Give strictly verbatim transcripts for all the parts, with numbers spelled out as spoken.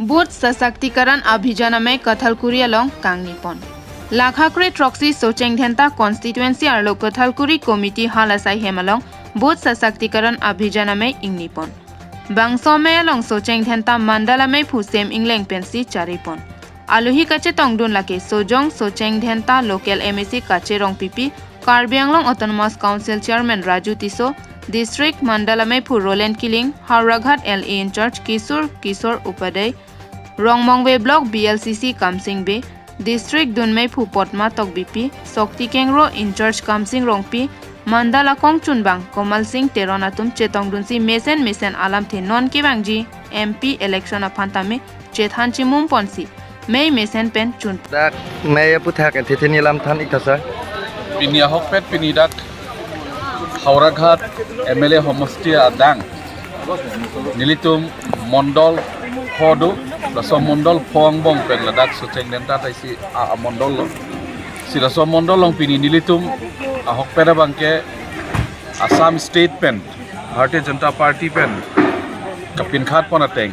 Booth Sasaktikaran Abhijan amei Kathalkuri along kangnipon. Lakha kre throksi Socheng Dhenta constituency arlo Kathalkuri committee hal asai hem along Booth Sasaktikaran Abhijan amei ingnipon. Bangso amei along Socheng Dhenta mandal ameiphu Sem Ingleng pensi charipon. Alohi kachetongdun lake Sojong Socheng Dhenta local M A C Kache Rongpipi, Karbi Anglong Autonomous Council Chairman Raju Tisso, District Mandal ameiphu Roland Killing, Howraghat L A in charge Kishore Kishore Upadhyay, Rongmongve Block B L C C Kamsing Bey, District Dun meiphu Potma Tokbipi, Sokti Kengro in charge Kamsing Rongpi, Mandal akongchunbang Komal Singh Teron atum chetongdunsi mesen mesen alamthe non kevangji M P election aphan tame chethan chimumponsi mei mesen pen chun. Dak mei aputhak ethethe alam than ik tha sir. Pini ahokpet pini dak Howraghat M L A homosti adang nelitum mondol pho do, laso mondol pho angbong pen ladak Socheng Dhenta ta isi a, amondol lo. Si laso mondol along pini nelitum ahokpet abangke Assam State pen, Bharatiya Janata Party pen kapinkhatpon ateng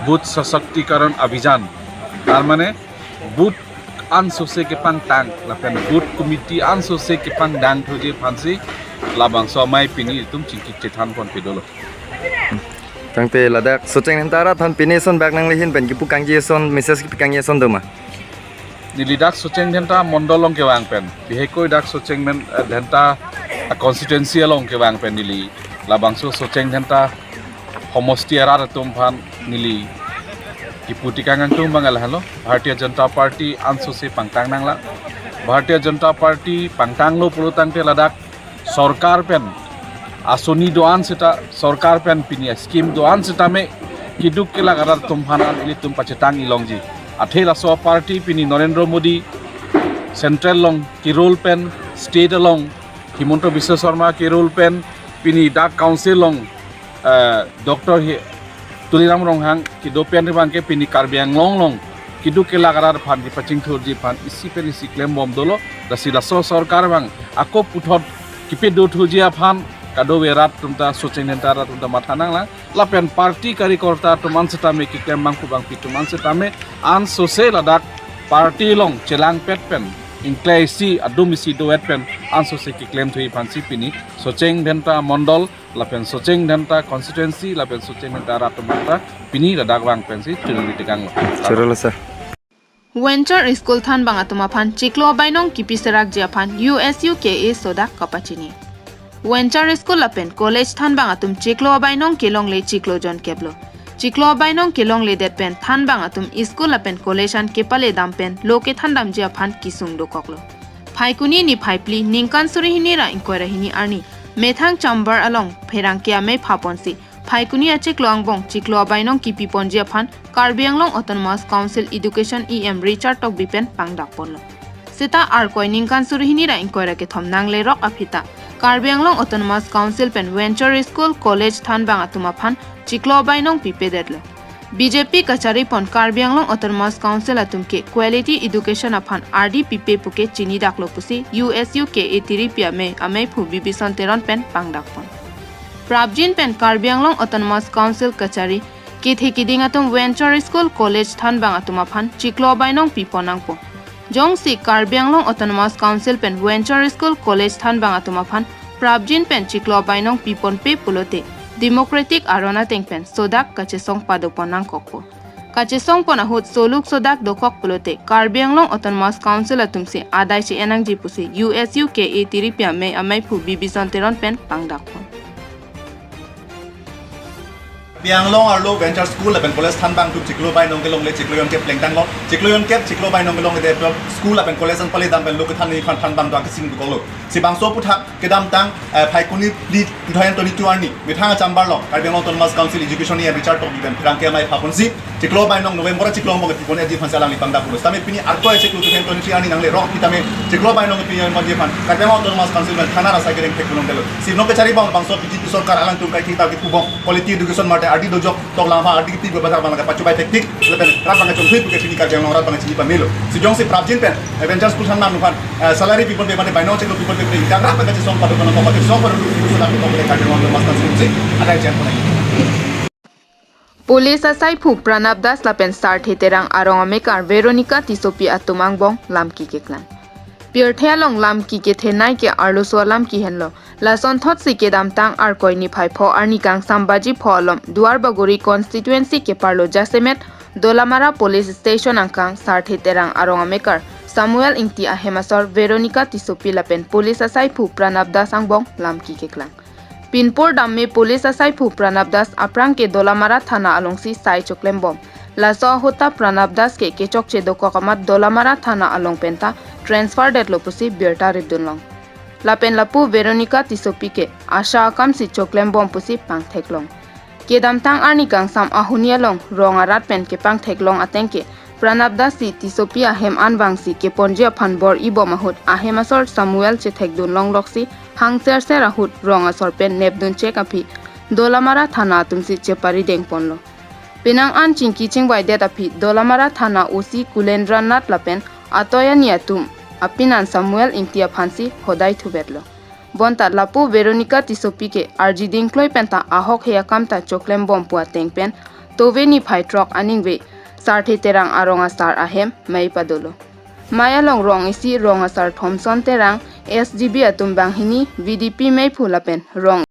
Booth Sasaktikaran Abhijan, tar mane booth ansose kepangtang lapen booth committee ansose kepangdang thuji aphansi labangso amei pini itum chingki chethanponpe dolo. Tangte ladak Socheng Dhenta arat aphan pini sonbak nangli ahin pen kipu kangji ason, message kipu kangji ason doma? Neli dak Socheng Dhenta mondol along kevang pen, bihekoi dak Socheng men, eh, Dhenta, eh, constituency along kevang pen neli labangso Socheng Dhenta homosti arat atum aphan neli kipu tikang angtung abang lahelo, Bharatiya Janata Party ansose pangtang nanglang. Bharatiya Janata Party pangtanglo pulo tangte ladak sorkar pen asoni do-an seta, sorkar pen pini scheme do-an setame keduk kelak arat atum aphan an ilitum pachetang ilongji. Athe laso party pini Narendra Modi central along ke-rule pen, state along Himanta Biswa Sarma ke-rule pen, pini dak council along, eh, Doctor Hi-, Tuliram Ronghang kedo pen abangke pini Karbi Anglong along keduk kelak arat aphan kepachingthurji aphan isi pen isi klembom dolo. Lasi laso sorkar abang ako puthot kepedo thuji aphan kadokave arat atum ta, Socheng Dhenta arat atum ta matha nanglang. Lapen party karyakarta atum an setame keklem bangphu bangpi atum an setame ansose ladak party along chelangpet pen, ingkle isi adum isi do-et pen ansose keklem thuji aphansi pini Socheng Dhenta mondol lapen Socheng Dhenta constituency lapen Socheng Dhenta arat atum ta pini ladak vang pensi chunwi tikanglo. Chorolo sir. Venture School thanbang atum aphan chiklo abainong kipi serakji aphan U S U K A sodak kapachini. Venture School lapen college thanbang atum chiklo abainong kelongle chiklo jon keplo. Chiklo abainong kelongledet pen thanbang atum school lapen college an kepaledam pen lo kethandamji aphan kesung dokoklo. Phaikuni niphai phli ningkan suri hini ra ingkoi ra hini arni methang Chamber along pherangke amei phaponsi Phaikuni achiklo angbong chiklo abainong kipiponji aphan Karbi Anglong Autonomous Council Education E M Richard Tokbi pen pangdakponlo. Seta arkoi ningkan suri hini ra ingkoi ra kethom nanglerok aphi ta Karbi Anglong Autonomous Council pen Venture School, College thanbang atum aphan chiklo abainong pipedetlo. B J P kacharipon Karbi Anglong Autonomous Council atum ke quality education aphan ardi pipe puke chinidaklo pusi U S U K A tiripi amei ameiphu Bibison Teron pen pangdakpon. Prapjin pen Karbi Anglong Autonomous Council kachari kethe kiding atum Venture School, College thanbang atum aphan chiklo abainong pipon nangpo. Jongsi Karbi Anglong Autonomous Council pen Venture School, College thanbang atum aphan prapjin pen chiklo abainong piponpe pulote democratic aron ateng pen sodak kachesong padopon nangkokpo. Kachesongpon ahut soluk sodak dokok pulote Karbi Anglong Autonomous Council atumsi adai si enangji pusi U S U K A tiripi amei ameiphu Bibison Teron pen pangdakpon. Karbi Anglong arlo Venture School lapen College thanbang atum chiklo abainong kelongle chiklo jon kep plengtanglo. Chiklo jon kep chiklo abainong kelongle de school lapen college an paledam pen lo kethan ni phan thanbang do akesing dokoklo. Si bangso aputhak kedamtang, eh, Phaikuni phli two thousand twenty-two arni methang Chamber along Karbi Anglong Autonomous Council Education E M Richard Tokbi pen pherangke amei phaponsi chiklo abainong November chiklo angbong kepipon eji aphan si alangli pangdakpon. Tame pini arkoi achiklo two thousand twenty-three arni nanglerok tame chiklo abainong pipon eji aphan Karbi Anglong Autonomous Council pen thana rasa kereng thek punong delo. Si nokecharibom bangso B J P sorkar alangtum kaike ta kepubom quality education mate ardi dojok toklang aphan ardi kipi bebadak bang pachubai thektik lapen rat bang chongthui puke pini Karbi Anglong rat bang chini pamelo. Si jongsi prapjin pen Venture School thanbang aphan, eh, salary piponpe mate bainong chiklo piponpe pen idak rat bang chesong padopon nangkok, chesong padopon nangkok, Karbi Anglong Autonomous Council si adai chen pon nangji. Police asaiphu Pranab Das lapen Sarthe Terang arong amekar Veronica Tissopi atum angbong lam kekeklang. Pirthe along lam kekethenei ke arloso alam kehenlo. Lasonthotsi kedamtang Arkoi niphai pho arni kangsam baji pho alom Duar Bagori constituency keparlo jasemet Dolamara Police Station angkang Sarthe Terang arong amekar Samuel Ingti ahem asor Veronica Tissopi lapen police asaiphu Pranab Das angbong lam kekeklang. Pinpur damme police asaiphu Pranab Das aphrang ke Dolamara Thana alongsi sai choklembom. Laso ahut ta Pranab Das ke kechokche dokok amat Dolamara Thana along penta transfer detlo pusi birta ripdunlong. Lapen lapu Veronica Tissopi ke ASHA akamsi choklembom pusi pangtheklong. Kedamtang arni kangsam ahuni along rong arat pen kepangtheklong ateng ke Pranab Das si Tissopi ahem an vangsi keponji aphan bor-ibom ahut ahem asor Samuel chethekdunlongloksi hangserser ahut rong asor pen nepdunchek aphi Dolamara Thana atumsi cheparidengponlo. Penang an chingki chingvaidet aphi Dolamara Thana O C Kulendra Nath lapen atoyani atum apinan Samuel Ingti aphansi hodai thuvetlo. Bonta lapu Veronica Tissopi ke arjiding kloi penta ahok he akam ta choklembom pu ateng pen Tove niphai throk aningve Sarthe Terang arong asar ahem mei padolo. Mei along rong isi rong asar Thomson Terang, S G B atum banghini, V D P meiphu lapen rong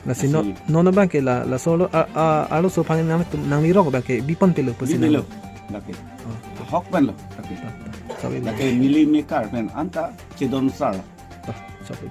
Lasi non, non abang ke la, laso lo, a, a, arloso aphan nang, nangvirok abang ke bipon pelo pusi nang. Bipon pelo. Lake. Oh. Ahok pen lo. Lake. Sabi. Lake neli mekar pen anta chedon sar. Sabi.